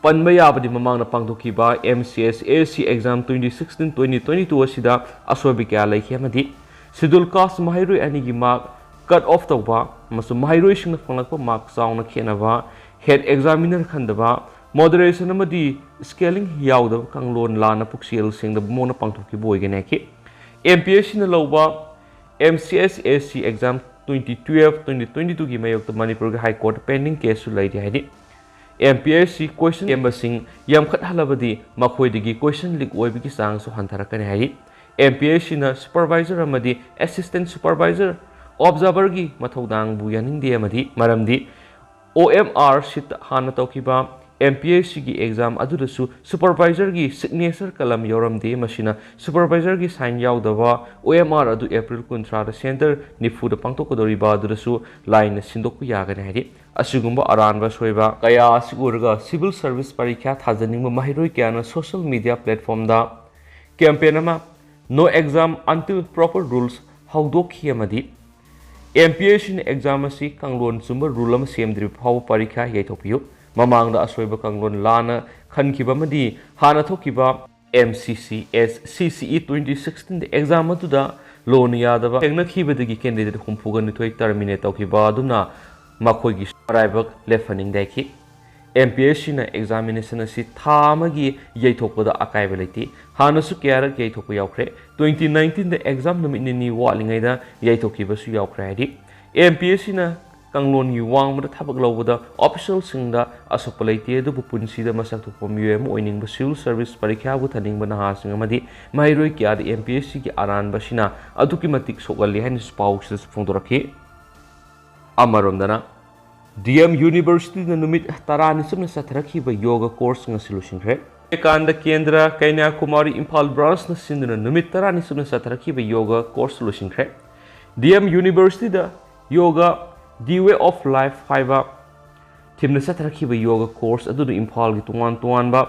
ꯄꯟꯕ ꯌꯥꯕꯗꯤ ꯃꯃꯥꯡꯗ ꯄꯥꯡꯊꯣꯛꯈꯤꯕ M C S A C exam twenty sixteen twenty twenty two ꯑꯁꯤꯗ ꯑꯁꯣꯏꯕ ꯀꯌꯥ ꯂꯩꯈꯤ ꯑꯃꯗꯤ Schedule Caste ꯃꯍꯩꯔꯣꯏ ꯑꯅꯤꯒꯤ mark cut off ꯇꯧꯕ ꯑꯃꯁꯨꯡ ꯃꯍꯩꯔꯣꯏꯁꯤꯡꯅ ꯐꯪꯂꯛꯄ mark ꯆꯥꯎꯅ ꯈꯦꯠꯅꯕ, head examiner ꯈꯟꯗꯕ, moderation ꯑꯃꯗꯤ scaling ꯌꯥꯎꯗꯕ ꯀꯥꯡꯂꯣꯟ ꯂꯥꯟꯅ ꯄꯨꯛꯆꯦꯜ ꯁꯦꯡꯗꯕ ꯃꯑꯣꯡꯗ ꯄꯥꯡꯊꯣꯛꯈꯤꯕ ꯑꯣꯏꯒꯅꯤ ꯍꯥꯏꯈꯤ꯫ M P S Cꯅ ꯂꯧꯕ M C S A C exam twenty twelve twenty twenty twoꯒꯤ ꯃꯥꯌꯣꯛꯇ ꯃꯅꯤꯄꯨꯔꯒꯤ High Court pending caseꯁꯨ ꯂꯩꯔꯤ ꯍꯥꯏꯔꯤ꯫ M P S C question ꯁꯦꯝꯕꯁꯤꯡ ꯌꯥꯝꯈꯠꯍꯜꯂꯕꯗꯤ ꯃꯈꯣꯏꯗꯒꯤ question leak ꯑꯣꯏꯕꯒꯤ ꯆꯥꯡꯁꯨ ꯍꯟꯊꯔꯛꯀꯅꯤ ꯍꯥꯏꯔꯤ꯫ M P S Cꯅ supervisor ꯑꯃꯗꯤ assistant supervisor observerꯒꯤ ꯃꯊꯧꯗꯥꯡꯕꯨ ꯌꯥꯅꯤꯡꯗꯦ ꯑꯃꯗꯤ ꯃꯔꯝꯗꯤ O M R sheet ꯍꯥꯟꯅ ꯇꯧꯈꯤꯕ ꯑꯦꯝ ꯄꯤ ꯑꯦꯁ ꯁꯤꯒꯤ ꯑꯦꯛꯖꯥꯝ ꯑꯗꯨꯗꯁꯨ ꯁꯨꯄꯔꯚꯥꯏꯖꯔꯒꯤ ꯁꯤꯒꯅꯦꯆꯔ ꯀꯂꯝ ꯌꯥꯎꯔꯝꯗꯦ꯫ ꯃꯁꯤꯅ ꯁꯨꯄꯔꯚꯥꯏꯖꯔꯒꯤ ꯁꯥꯏꯟ ꯌꯥꯎꯗꯕ ꯑꯣ ꯑꯦꯝ ꯑꯥꯔ ꯑꯗꯨ ꯑꯦꯄ꯭ꯔꯤꯜ ꯀꯨꯟꯊ꯭ꯔꯥꯗ ꯁꯦꯟꯇꯔ ꯅꯤꯐꯨꯗ ꯄꯥꯡꯊꯣꯛꯀꯗꯧꯔꯤꯕ ꯑꯗꯨꯗꯁꯨ ꯂꯥꯏꯅ ꯁꯤꯟꯗꯣꯛꯄ ꯌꯥꯒꯅꯤ ꯍꯥꯏꯔꯤ꯫ ꯑꯁꯤꯒꯨꯝꯕ ꯑꯔꯥꯟꯕ ꯑꯁꯣꯏꯕ ꯀꯌꯥ ꯑꯁꯤ ꯎꯔꯒ civil service ꯄꯔꯤꯈ꯭ꯌꯥ ꯊꯥꯖꯅꯤꯡꯕ ꯃꯍꯩꯔꯣꯏ ꯀꯌꯥꯅ social media platformꯗ campaign ꯑꯃ No Exam Until Proper Rules ꯍꯧꯗꯣꯛꯈꯤ ꯑꯃꯗꯤ ꯑꯦꯝ ꯄꯤ ꯑꯦꯁ ꯁꯤꯅ ꯑꯦꯛꯖꯥꯝ ꯑꯁꯤ ꯀꯥꯡꯂꯣꯟ ꯆꯨꯝꯕ ꯔꯨꯜ ꯑꯃ ꯁꯦꯝꯗ꯭ꯔꯤꯕ ꯐꯥꯎꯕ ꯄꯔꯤꯈ꯭ꯌꯥ ꯌꯩꯊꯣꯛꯄꯤꯌꯨ꯫ ꯃꯃꯥꯡꯗ ꯑꯁꯣꯏꯕ ꯀꯥꯡꯂꯣꯟ ꯂꯥꯟꯅ ꯈꯟꯈꯤꯕ ꯑꯃꯗꯤ ꯍꯥꯟꯅ ꯊꯣꯛꯈꯤꯕ M C C S C C E twenty sixteenꯗ ꯑꯦꯛꯖꯥꯝ ꯑꯗꯨꯗ ꯂꯣꯅ ꯌꯥꯗꯕ ꯊꯦꯡꯅꯈꯤꯕꯗꯒꯤ candidate ꯍꯨꯝꯐꯨꯒ ꯅꯤꯊꯣꯏ terminate ꯇꯧꯈꯤꯕ ꯑꯗꯨꯅ ꯃꯈꯣꯏꯒꯤ ꯃꯔꯥꯏꯕꯛ ꯂꯦꯞꯍꯟꯅꯤꯡꯗꯦ ꯍꯥꯏꯈꯤ꯫ ꯑꯦꯝ ꯄꯤ ꯑꯦꯁ ꯁꯤꯅ examination ꯑꯁꯤ ꯊꯥ ꯑꯃꯒꯤ ꯌꯩꯊꯣꯛꯄꯗ ꯑꯀꯥꯏꯕ ꯂꯩꯇꯦ꯫ ꯍꯥꯟꯅꯁꯨ ꯀꯌꯥꯔꯛ ꯌꯩꯊꯣꯛꯄ ꯌꯥꯎꯈ꯭ꯔꯦ꯫ Twenty nineteenꯗ ꯑꯦꯛꯖꯥꯝ ꯅꯨꯃꯤꯠ ꯅꯤꯅꯤ ꯋꯥꯠꯂꯤꯉꯩꯗ ꯌꯩꯊꯣꯛꯈꯤꯕꯁꯨ ꯌꯥꯎꯈ꯭ꯔꯦ ꯍꯥꯏꯔꯤ꯫ ꯑꯦꯝ ꯄꯤ ꯑꯦꯁ ꯁꯤꯅ ꯀꯥꯡꯂꯣꯟꯒꯤ ꯋꯥꯡꯃꯗ ꯊꯕꯛ ꯂꯧꯕꯗ officialꯁꯤꯡꯗ ꯑꯁꯣꯛꯄ ꯂꯩꯇꯦ, ꯑꯗꯨꯕꯨ ꯄꯨꯟꯁꯤꯗ ꯃꯁꯛ ꯊꯣꯛꯄ ꯃꯤꯑꯣꯏ ꯑꯃ ꯑꯣꯏꯅꯤꯡꯕ, civil service ꯄꯔꯤꯈ꯭ꯌꯥꯕꯨ ꯊꯥꯅꯤꯡꯕ ꯅꯍꯥꯁꯤꯡ ꯑꯃꯗꯤ ꯃꯍꯩꯔꯣꯏ ꯀꯌꯥꯗ ꯑꯦꯝ ꯄꯤ ꯑꯦꯁ ꯁꯤꯒꯤ ꯑꯔꯥꯟꯕ ꯑꯁꯤꯅ ꯑꯗꯨꯛꯀꯤ ꯃꯇꯤꯛ ꯁꯣꯛꯍꯜꯂꯤ ꯍꯥꯏꯅꯁꯨ ꯄꯥꯎꯁꯤꯗꯁꯨ ꯐꯣꯡꯗꯣꯔꯛꯈꯤ꯫ ꯑꯃꯔꯣꯝꯗꯅ, ꯗꯤ ꯑꯦꯝ ꯌꯨꯅꯤꯚꯔꯁꯤꯇꯤꯗ ꯅꯨꯃꯤꯠ ꯇꯔꯥꯅꯤ ꯆꯨꯞꯅ ꯆꯠꯊꯔꯛꯈꯤꯕ ꯌꯣꯒ ꯀꯣꯔꯁ ꯉꯁꯤ ꯂꯣꯏꯁꯤꯟꯈ꯭ꯔꯦ꯫ ꯀꯥꯟꯗ ꯀꯦꯟꯗ꯭ꯔ ꯀꯩꯅ꯭ꯌꯥꯀꯨꯃꯥꯔꯤ ꯏꯝꯐꯥꯜ ꯕ꯭ꯔꯥꯟꯁꯅ ꯁꯤꯟꯗꯨꯅ ꯅꯨꯃꯤꯠ ꯇꯔꯥꯅꯤ ꯆꯨꯞꯅ ꯆꯠꯊꯔꯛꯈꯤꯕ ꯌꯣꯒ ꯀꯣꯔꯁ ꯂꯣꯏꯁꯤꯟꯈ꯭ꯔꯦ꯫ ꯗꯤ ꯑꯦꯝ ꯌꯨꯅꯤꯚꯔꯁꯤꯇꯤꯗ ꯌꯣꯒ The Way of Life ꯍꯥꯏꯕ ꯊꯤꯝꯅ ꯆꯠꯊꯔꯛꯈꯤꯕ ꯌꯣꯒ ꯀꯣꯔꯁ ꯑꯗꯨꯗ ꯏꯝꯐꯥꯜꯒꯤ ꯇꯣꯉꯥꯟ ꯇꯣꯉꯥꯟꯕ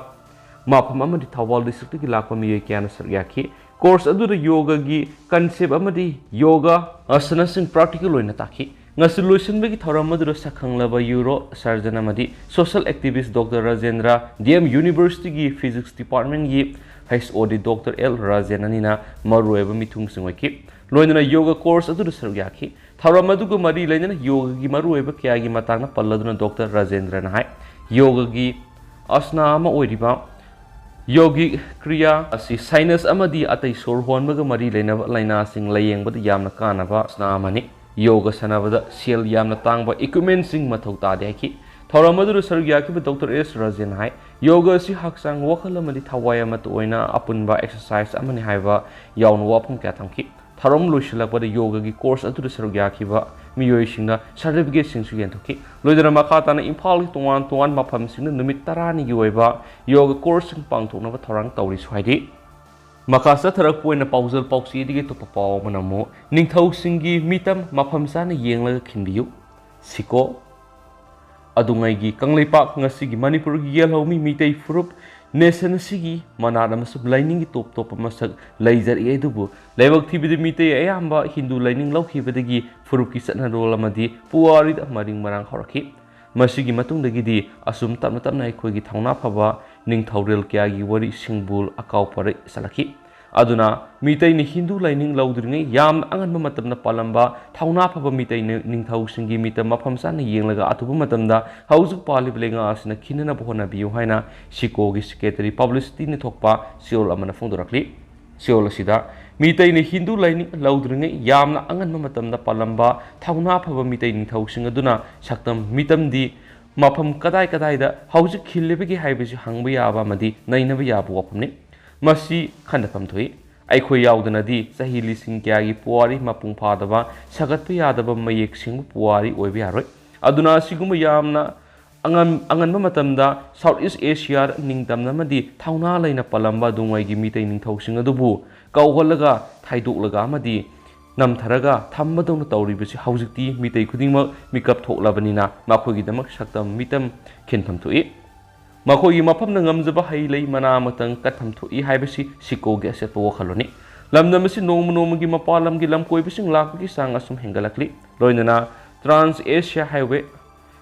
ꯃꯐꯝ ꯑꯃꯗꯤ ꯊꯧꯕꯥꯜ ꯗꯤꯁꯇ꯭ꯔꯤꯛꯇꯒꯤ ꯂꯥꯛꯄ ꯃꯤꯑꯣꯏ ꯀꯌꯥꯅ ꯁꯔꯨꯛ ꯌꯥꯈꯤ꯫ ꯀꯣꯔꯁ ꯑꯗꯨꯗ ꯌꯣꯒꯒꯤ ꯀꯟꯁꯦꯞ ꯑꯃꯗꯤ ꯌꯣꯒ ꯑꯁꯅꯁꯤꯡ ꯄ꯭ꯔꯥꯛꯇꯤꯀꯦꯜ ꯑꯣꯏꯅ ꯇꯥꯛꯈꯤ꯫ ꯉꯁꯤ ꯂꯣꯏꯁꯤꯟꯕꯒꯤ ꯊꯧꯔꯝ ꯑꯗꯨꯗ ꯁꯛꯈꯪꯂꯕ ꯌꯨꯔꯣ ꯁꯔꯖꯟ ꯑꯃꯗꯤ social activist doctor Rajendra, D M ꯌꯨꯅꯤꯚꯔꯁꯤꯇꯤꯒꯤ ꯐꯤꯖꯤꯛꯁ ꯗꯤꯄꯥꯔꯠꯃꯦꯟꯒꯤ H O D doctor L Rajen ꯑꯅꯤꯅ ꯃꯔꯨꯑꯣꯏꯕ ꯃꯤꯊꯨꯡꯁꯤꯡ ꯑꯣꯏꯈꯤ꯫ ꯂꯣꯏꯅꯅ ꯌꯣꯒ ꯀꯣꯔꯁ ꯑꯗꯨꯗ ꯁꯔꯨꯛ ꯌꯥꯈꯤ꯫ ꯊꯧꯔꯝ ꯑꯗꯨꯒ ꯃꯔꯤ ꯂꯩꯅꯅ ꯌꯣꯒꯒꯤ ꯃꯔꯨꯑꯣꯏꯕ ꯀꯌꯥꯒꯤ ꯃꯇꯥꯡꯗ ꯄꯜꯂꯗꯨꯅ ꯗꯣꯛꯇꯔ ꯔꯥꯖꯦꯟꯗ꯭ꯔꯅ ꯍꯥꯏ, ꯌꯣꯒꯒꯤ ꯑꯁꯅꯥ ꯑꯃ ꯑꯣꯏꯔꯤꯕ ꯌꯣꯒꯤꯛ ꯀ꯭ꯔꯤꯌꯥ ꯑꯁꯤ sinus ꯑꯃꯗꯤ ꯑꯇꯩ ꯁꯣꯔ ꯍꯣꯟꯕꯒ ꯃꯔꯤ ꯂꯩꯅꯕ ꯂꯥꯏꯅꯥꯁꯤꯡ ꯂꯥꯌꯦꯡꯕꯗ ꯌꯥꯝꯅ ꯀꯥꯟꯅꯕ ꯑꯁꯅꯥ ꯑꯃꯅꯤ꯫ ꯌꯣꯒ ꯁꯥꯟꯅꯕꯗ ꯁꯦꯜ ꯌꯥꯝꯅ ꯇꯥꯡꯕ equipmentꯁꯤꯡ ꯃꯊꯧ ꯇꯥꯗꯦ ꯍꯥꯏꯈꯤ꯫ ꯊꯧꯔꯝ ꯑꯗꯨꯗ ꯁꯔꯨꯛ ꯌꯥꯈꯤꯕ ꯗꯣꯛꯇꯔ ꯑꯦꯁ ꯔꯥꯖꯦꯟ ꯍꯥꯏ, ꯌꯣꯒ ꯑꯁꯤ ꯍꯛꯆꯥꯡ, ꯋꯥꯈꯜ ꯑꯃꯗꯤ ꯊꯋꯥꯏ ꯑꯃꯠꯇ ꯑꯣꯏꯅ ꯑꯄꯨꯟꯕ exercise ꯑꯃꯅꯤ ꯍꯥꯏꯕ ꯌꯥꯎꯅ ꯋꯥꯐꯝ ꯀꯌꯥ ꯊꯝꯈꯤ꯫ ꯊꯧꯔꯝ ꯂꯣꯏꯁꯤꯜꯂꯛꯄꯗ ꯌꯣꯒꯒꯤ ꯀꯣꯔꯁ ꯑꯗꯨꯗ ꯁꯔꯨꯛ ꯌꯥꯈꯤꯕ ꯃꯤꯑꯣꯏꯁꯤꯡꯅ ꯁꯥꯔꯇꯤꯐꯤꯀꯦꯠꯁꯤꯡꯁꯨ ꯌꯦꯟꯊꯣꯛꯈꯤ꯫ ꯂꯣꯏꯗꯅ ꯃꯈꯥ ꯇꯥꯅ ꯏꯝꯐꯥꯜꯒꯤ ꯇꯣꯉꯥꯟ ꯇꯣꯉꯥꯟꯕ ꯃꯐꯝꯁꯤꯡꯗ ꯅꯨꯃꯤꯠ ꯇꯔꯥꯅꯤꯒꯤ ꯑꯣꯏꯕ ꯌꯣꯒ ꯀꯣꯔꯁꯁꯤꯡ ꯄꯥꯡꯊꯣꯛꯅꯕ ꯊꯧꯔꯥꯡ ꯇꯧꯔꯤꯁꯨ ꯍꯥꯏꯔꯤ꯫ ꯃꯈꯥ ꯆꯠꯊꯔꯛꯄ ꯑꯣꯏꯅ ꯄꯥꯎꯖꯦꯜ ꯄꯥꯎꯆꯦꯗꯒꯤ ꯑꯇꯣꯞꯄ ꯄꯥꯎ ꯑꯃꯅ ꯑꯃꯨꯛ ꯅꯤꯡꯊꯧꯁꯤꯡꯒꯤ ꯃꯤꯇꯝ ꯃꯐꯝ ꯆꯥꯅ ꯌꯦꯡꯂꯒ ꯈꯤꯟꯕꯤꯌꯨ꯫ ꯁꯤꯀꯣ꯫ ꯑꯗꯨꯉꯩꯒꯤ ꯀꯪꯂꯩꯄꯥꯛ ꯉꯁꯤꯒꯤ ꯃꯅꯤꯄꯨꯔꯒꯤ ꯌꯦꯜꯍꯧꯃꯤ ꯃꯤꯇꯩ ꯐꯨꯔꯨꯞ ꯅꯦꯁꯟ ꯑꯁꯤꯒꯤ ꯃꯅꯥꯠ ꯑꯃꯁꯨꯡ ꯂꯥꯏꯅꯤꯡꯒꯤ ꯇꯣꯞ ꯇꯣꯞꯄ ꯃꯁꯛ ꯂꯩꯖꯔꯛꯏ꯫ ꯑꯗꯨꯕꯨ ꯂꯥꯏꯕꯛ ꯊꯤꯕꯗꯤ ꯃꯤꯇꯩ ꯑꯌꯥꯝꯕ ꯍꯤꯟꯗꯨ ꯂꯥꯏꯅꯤꯡ ꯂꯧꯈꯤꯕꯗꯒꯤ ꯐꯨꯔꯨꯞꯀꯤ ꯆꯠꯅꯔꯣꯜ ꯑꯃꯗꯤ ꯄꯨꯋꯥꯔꯤꯗ ꯃꯔꯤꯡ ꯃꯔꯥꯡ ꯍꯧꯔꯛꯈꯤ꯫ ꯃꯁꯤꯒꯤ ꯃꯇꯨꯡꯗꯒꯤꯗꯤ ꯑꯁꯨꯝ ꯇꯞꯅ ꯇꯞꯅ ꯑꯩꯈꯣꯏꯒꯤ ꯊꯧꯅꯥ ꯐꯕ ꯅꯤꯡꯊꯧꯔꯦꯜ ꯀꯌꯥꯒꯤ ꯋꯥꯔꯤ ꯁꯤꯡꯕꯨꯜ ꯑꯀꯥꯎ ꯄꯔꯩ ꯆꯠꯂꯛꯈꯤ꯫ ꯑꯗꯨꯅ ꯃꯤꯇꯩꯅ ꯍꯤꯟꯗꯨ ꯂꯥꯏꯅꯤꯡ ꯂꯧꯗ꯭ꯔꯤꯉꯩ ꯌꯥꯝꯅ ꯑꯉꯟꯕ ꯃꯇꯝꯗ ꯄꯥꯜꯂꯝꯕ ꯊꯧꯅꯥ ꯐꯕ ꯃꯤꯇꯩ ꯅꯤ-, ꯅꯤꯡꯊꯧꯁꯤꯡꯒꯤ ꯃꯤꯇꯝ ꯃꯐꯝ ꯆꯥꯅ ꯌꯦꯡꯂꯒ ꯑꯊꯨꯕ ꯃꯇꯝꯗ ꯍꯧꯖꯤꯛ ꯄꯥꯜꯂꯤꯕ ꯂꯩꯉꯥꯛ ꯑꯁꯤꯅ ꯈꯤꯟꯅꯅꯕ ꯍꯣꯠꯅꯕꯤꯌꯨ ꯍꯥꯏꯅ ꯁꯤꯀꯣꯒꯤ ꯁꯦꯀ꯭ꯔꯦꯇꯔꯤ ꯄꯕ꯭ꯂꯤꯁꯤꯇꯤꯅ ꯊꯣꯛꯄ ꯆꯦꯔꯣꯜ ꯑꯃꯅ ꯐꯣꯡꯗꯣꯔꯛꯂꯤ꯫ ꯆꯦꯔꯣꯜ ꯑꯁꯤꯗ ꯃꯤꯇꯩꯅ ꯍꯤꯟꯗꯨ ꯂꯥꯏꯅꯤꯡ ꯂꯧꯗ꯭ꯔꯤꯉꯩ ꯌꯥꯝꯅ ꯑꯉꯟꯕ ꯃꯇꯝꯗ ꯄꯥꯜꯂꯝꯕ ꯊꯧꯅꯥ ꯐꯕ ꯃꯤꯇꯩ ꯅꯤꯡꯊꯧꯁꯤꯡ ꯑꯗꯨꯅ ꯁꯛꯇꯝ ꯃꯤꯇꯝꯗꯤ ꯃꯐꯝ ꯀꯗꯥꯏ ꯀꯗꯥꯏꯗ ꯍꯧꯖꯤꯛ ꯈꯤꯜꯂꯤꯕꯒꯦ ꯍꯥꯏꯕꯁꯤ ꯍꯪꯕ ꯌꯥꯕ ꯑꯃꯗꯤ ꯅꯩꯅꯕ ꯌꯥꯕ ꯋꯥꯐꯝꯅꯤ꯫ ꯃꯁꯤ ꯈꯟꯅꯐꯝ ꯊꯣꯛꯏ꯫ ꯑꯩꯈꯣꯏ ꯌꯥꯎꯗꯅꯗꯤ ꯆꯍꯤ ꯂꯤꯁꯤꯡ ꯀꯌꯥꯒꯤ ꯄꯨꯋꯥꯔꯤ ꯃꯄꯨꯡ ꯐꯥꯗꯕ, ꯁꯥꯒꯠꯄ ꯌꯥꯗꯕ ꯃꯌꯦꯛ ꯁꯦꯡꯕ ꯄꯨꯋꯥꯔꯤ ꯑꯣꯏꯕ ꯌꯥꯔꯣꯏ꯫ ꯑꯗꯨꯅ ꯑꯁꯤꯒꯨꯝꯕ ꯌꯥꯝꯅ ꯑꯉꯟ-, ꯑꯉꯟꯕ ꯃꯇꯝꯗ South East Asia ꯅꯤꯡꯇꯝꯅ ꯑꯃꯗꯤ ꯊꯧꯅꯥ ꯂꯩꯅ ꯄꯥꯜꯂꯝꯕ ꯑꯗꯨꯉꯩꯒꯤ ꯃꯤꯇꯩ ꯅꯤꯡꯊꯧꯁꯤꯡ ꯑꯗꯨꯕꯨ ꯀꯧꯍꯜꯂꯒ, ꯊꯥꯏꯗꯣꯛꯂꯒ ꯑꯃꯗꯤ ꯅꯝꯊꯔꯒ ꯊꯝꯕꯗꯧꯅ ꯇꯧꯔꯤꯕꯁꯤ ꯍꯧꯖꯤꯛꯇꯤ ꯃꯤꯇꯩ ꯈꯨꯗꯤꯡꯃꯛ ꯃꯤꯀꯞ ꯊꯣꯛꯂꯕꯅꯤꯅ ꯃꯈꯣꯏꯒꯤꯗꯃꯛ ꯁꯛꯇꯝ ꯃꯤꯇꯝ ꯈꯤꯟꯐꯝ ꯊꯣꯛꯏ꯫ ꯃꯈꯣꯏꯒꯤ ꯃꯐꯝꯅ ꯉꯝꯖꯕ ꯍꯩ ꯂꯩ ꯃꯅꯥ ꯑꯃꯇꯪ ꯀꯠꯐꯝ ꯊꯣꯛꯏ ꯍꯥꯏꯕꯁꯤ ꯁꯤꯀꯣꯒꯤ ꯑꯆꯦꯠꯄ ꯋꯥꯈꯜꯂꯣꯟꯅꯤ꯫ ꯂꯝꯗꯝ ꯑꯁꯤ ꯅꯣꯡꯃ ꯅꯣꯡꯃꯒꯤ ꯃꯄꯥꯟ ꯂꯝꯒꯤ ꯂꯝꯀꯣꯏꯕꯁꯤꯡ ꯂꯥꯛꯄꯒꯤ ꯆꯥꯡ ꯑꯁꯨꯝ ꯍꯦꯟꯒꯠꯂꯛꯂꯤ꯫ ꯂꯣꯏꯅꯅ Trans Asia Highway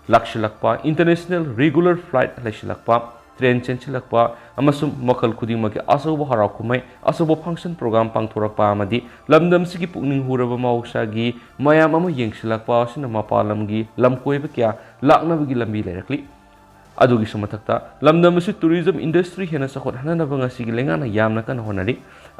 ꯂꯥꯛꯁꯤꯜꯂꯛꯄ, international regular flight ꯂꯩꯁꯤꯜꯂꯛꯄ, ꯇ꯭ꯔꯦꯟ ꯆꯦꯟꯁꯤꯜꯂꯛꯄ ꯑꯃꯁꯨꯡ ꯃꯈꯜ ꯈꯨꯗꯤꯡꯃꯛꯀꯤ ꯑꯆꯧꯕ ꯍꯔꯥꯎ ꯀꯨꯝꯍꯩ, ꯑꯆꯧꯕ function program ꯄꯥꯡꯊꯣꯔꯛꯄ ꯑꯃꯗꯤ ꯂꯝꯗꯝꯁꯤꯒꯤ ꯄꯨꯛꯅꯤꯡ ꯍꯨꯔꯕ ꯃꯍꯧꯁꯥꯒꯤ ꯃꯌꯥꯝ ꯑꯃ ꯌꯦꯡꯁꯤꯜꯂꯛꯄ ꯑꯁꯤꯅ ꯃꯄꯥꯟ ꯂꯝꯒꯤ ꯂꯝꯀꯣꯏꯕ ꯀꯌꯥ ꯂꯥꯛꯅꯕꯒꯤ ꯂꯝꯕꯤ ꯂꯩꯔꯛꯂꯤ꯫ ꯑꯗꯨꯒꯤꯁꯨ ꯃꯊꯛꯇ ꯂꯝꯗꯝ ꯑꯁꯤ tourism industry ꯍꯦꯟꯅ ꯆꯥꯎꯈꯠꯍꯟꯅꯕ ꯉꯁꯤꯒꯤ ꯂꯩꯉꯥꯛꯅ ꯌꯥꯝꯅ ꯀꯟꯅ ꯍꯣꯠꯅꯔꯤ꯫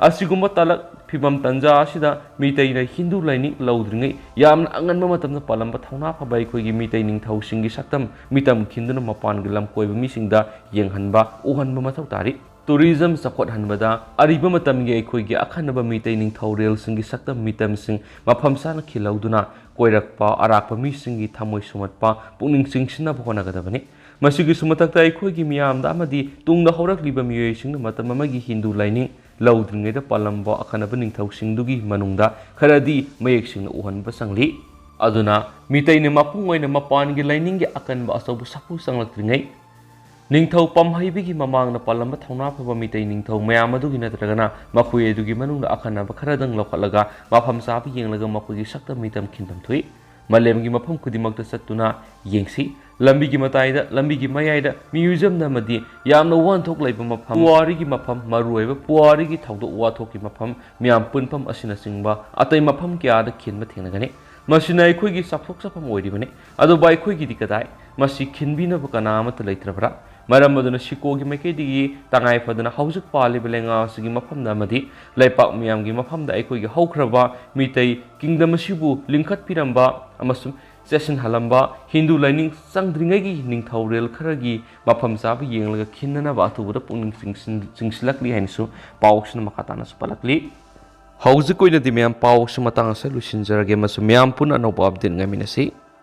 ꯑꯁꯤꯒꯨꯝꯕ ꯇꯥꯂꯛ ꯐꯤꯕꯝ ꯇꯟꯖꯥ ꯑꯁꯤꯗ ꯃꯤꯇꯩꯅ ꯍꯤꯟꯗꯨ ꯂꯥꯏꯅꯤꯡ ꯂꯧꯗ꯭ꯔꯤꯉꯩ ꯌꯥꯝꯅ ꯑꯉꯟꯕ ꯃꯇꯝꯗ ꯄꯥꯜꯂꯝꯕ ꯊꯧꯅꯥ ꯐꯕ ꯑꯩꯈꯣꯏꯒꯤ ꯃꯤꯇꯩ ꯅꯤꯡꯊꯧꯁꯤꯡꯒꯤ ꯁꯛꯇꯝ ꯃꯤꯇꯝ ꯈꯤꯟꯗꯨꯅ ꯃꯄꯥꯟꯒꯤ ꯂꯝ ꯀꯣꯏꯕ ꯃꯤꯁꯤꯡꯗ ꯌꯦꯡꯍꯟꯕ, ꯎꯍꯟꯕ ꯃꯊꯧ ꯇꯥꯔꯤ꯫ ꯇꯨꯔꯤꯖꯝ ꯆꯥꯎꯈꯠꯍꯟꯕꯗ ꯑꯔꯤꯕ ꯃꯇꯝꯒꯤ ꯑꯩꯈꯣꯏꯒꯤ ꯑꯈꯟꯅꯕ ꯃꯤꯇꯩ ꯅꯤꯡꯊꯧꯔꯦꯜꯁꯤꯡꯒꯤ ꯁꯛꯇꯝ ꯃꯤꯇꯝꯁꯤꯡ ꯃꯐꯝ ꯆꯥꯅ ꯈꯤꯜꯍꯧꯗꯨꯅ ꯀꯣꯏꯔꯛꯄ ꯑꯔꯥꯛꯄ ꯃꯤꯁꯤꯡꯒꯤ ꯊꯃꯣꯏ ꯁꯨꯝꯍꯠꯄ, ꯄꯨꯛꯅꯤꯡ ꯆꯤꯡꯁꯤꯟꯅꯕ ꯍꯣꯠꯅꯒꯗꯕꯅꯤ꯫ ꯃꯁꯤꯒꯤꯁꯨ ꯃꯊꯛꯇ ꯑꯩꯈꯣꯏꯒꯤ ꯃꯤꯌꯥꯝꯗ ꯑꯃꯗꯤ ꯇꯨꯡꯗ ꯍꯧꯔꯛꯂꯤꯕ ꯃꯤꯑꯣꯏꯁꯤꯡꯅ ꯃꯇꯝ ꯑꯃꯒꯤ ꯍꯤꯟꯗꯨ ꯂꯥꯏꯅꯤꯡ ꯂꯧꯗ꯭ꯔꯤꯉꯩꯗ ꯄꯥꯜꯂꯝꯕ ꯑꯈꯟꯅꯕ ꯅꯤꯡꯊꯧꯁꯤꯡꯗꯨꯒꯤ ꯃꯅꯨꯡꯗ ꯈꯔꯗꯤ ꯃꯌꯦꯛ ꯁꯦꯡꯅ ꯎꯍꯟꯕ ꯆꯪꯂꯤ꯫ ꯑꯗꯨꯅ ꯃꯤꯇꯩꯅ ꯃꯄꯨꯡ ꯑꯣꯏꯅ ꯃꯄꯥꯟꯒꯤ ꯂꯥꯏꯅꯤꯡꯒꯤ ꯑꯀꯟꯕ ꯑꯆꯧꯕ ꯁꯥꯐꯨ ꯆꯪꯂꯛꯇ꯭ꯔꯤꯉꯩ, ꯅꯤꯡꯊꯧ ꯄꯥꯝꯍꯩꯕꯒꯤ ꯃꯃꯥꯡꯗ ꯄꯥꯜꯂꯝꯕ ꯊꯧꯅꯥ ꯐꯕ ꯃꯤꯇꯩ ꯅꯤꯡꯊꯧ ꯃꯌꯥꯝ ꯑꯗꯨꯒꯤ ꯅꯠꯇ꯭ꯔꯒꯅ ꯃꯈꯣꯏ ꯑꯗꯨꯒꯤ ꯃꯅꯨꯡꯗ ꯑꯈꯟꯅꯕ ꯈꯔꯗꯪ ꯂꯧꯈꯠꯂꯒ ꯃꯐꯝ ꯆꯥꯕ ꯌꯦꯡꯂꯒ ꯃꯈꯣꯏꯒꯤ ꯁꯛꯇꯝ ꯃꯤꯇꯝ ꯈꯤꯟꯐꯝ ꯊꯣꯛꯏ꯫ ꯃꯥꯂꯦꯝꯒꯤ ꯃꯐꯝ ꯈꯨꯗꯤꯡꯃꯛꯇ ꯆꯠꯇꯨꯅ ꯌꯦꯡꯁꯤ꯫ ꯂꯝꯕꯤꯒꯤ ꯃꯇꯥꯏꯗ, ꯂꯝꯕꯤꯒꯤ ꯃꯌꯥꯏꯗ, ꯃ꯭ꯌꯨꯖꯤꯌꯝꯗ ꯑꯃꯗꯤ ꯌꯥꯝꯅ ꯋꯥꯍꯟꯊꯣꯛ ꯂꯩꯕ ꯃꯐꯝ, ꯄꯨꯋꯥꯔꯤꯒꯤ ꯃꯐꯝ, ꯃꯔꯨꯑꯣꯏꯕ ꯄꯨꯋꯥꯔꯤꯒꯤ ꯊꯧꯗꯣꯛ ꯋꯥꯊꯣꯛꯀꯤ ꯃꯐꯝ, ꯃꯤꯌꯥꯝ ꯄꯨꯟꯐꯝ ꯑꯁꯤꯅꯆꯤꯡꯕ ꯑꯇꯩ ꯃꯐꯝ ꯀꯌꯥꯗ ꯈꯤꯟꯕ ꯊꯦꯡꯅꯒꯅꯤ꯫ ꯃꯁꯤꯅ ꯑꯩꯈꯣꯏꯒꯤ ꯆꯥꯎꯊꯣꯛꯆꯐꯝ ꯑꯣꯏꯔꯤꯕꯅꯤ꯫ ꯑꯗꯨꯕꯨ ꯑꯩꯈꯣꯏꯒꯤꯗꯤ ꯀꯗꯥꯏ? ꯃꯁꯤ ꯈꯤꯟꯕꯤꯅꯕ ꯀꯅꯥ ꯑꯃꯠꯇ ꯂꯩꯇ꯭ꯔꯕ꯭ꯔꯥ? ꯃꯔꯝ ꯑꯗꯨꯅ ꯁꯤꯀꯣꯒꯤ ꯃꯥꯏꯀꯩꯗꯒꯤ ꯇꯉꯥꯏ ꯐꯗꯅ ꯍꯧꯖꯤꯛ ꯄꯥꯜꯂꯤꯕ ꯂꯩꯉꯥꯛ ꯑꯁꯤꯒꯤ ꯃꯐꯝꯗ ꯑꯃꯗꯤ ꯂꯩꯄꯥꯛ ꯃꯤꯌꯥꯝꯒꯤ ꯃꯐꯝꯗ ꯑꯩꯈꯣꯏꯒꯤ ꯍꯧꯈ꯭ꯔꯕ ꯃꯤꯇꯩ ꯀꯤꯡꯗꯝ ꯑꯁꯤꯕꯨ ꯂꯤꯡꯈꯠꯄꯤꯔꯝꯕ ꯑꯃꯁꯨꯡ ꯆꯦꯠꯁꯤꯟꯍꯜꯂꯝꯕ ꯍꯤꯟꯗꯨ ꯂꯥꯏꯅꯤꯡ ꯆꯪꯗ꯭ꯔꯤꯉꯩꯒꯤ ꯅꯤꯡꯊꯧꯔꯦꯜ ꯈꯔꯒꯤ ꯃꯐꯝ ꯆꯥꯕ ꯌꯦꯡꯂꯒ ꯈꯤꯟꯅꯅꯕ ꯑꯊꯨꯕꯗ ꯄꯨꯛꯅꯤꯡ ꯆꯤꯡꯁꯤꯟ-, ꯆꯤꯡꯁꯤꯜꯂꯛꯂꯤ ꯍꯥꯏꯅꯁꯨ ꯄꯥꯎꯁꯤꯅ ꯃꯈꯥ ꯇꯥꯅꯁꯨ ꯄꯜꯂꯛꯂꯤ꯫ ꯍꯧꯖꯤꯛ ꯑꯣꯏꯅꯗꯤ ꯃꯌꯥꯝ ꯄꯥꯎꯁꯤ ꯃꯇꯥꯡ ꯑꯁꯤꯗ ꯂꯣꯏꯁꯤꯟꯖꯔꯒꯦ ꯑꯃꯁꯨꯡ ꯃꯌꯥꯝ ꯄꯨꯟꯅ ꯑꯅꯧꯕ update ꯉꯥꯏꯃꯤꯟꯅꯁꯤ꯫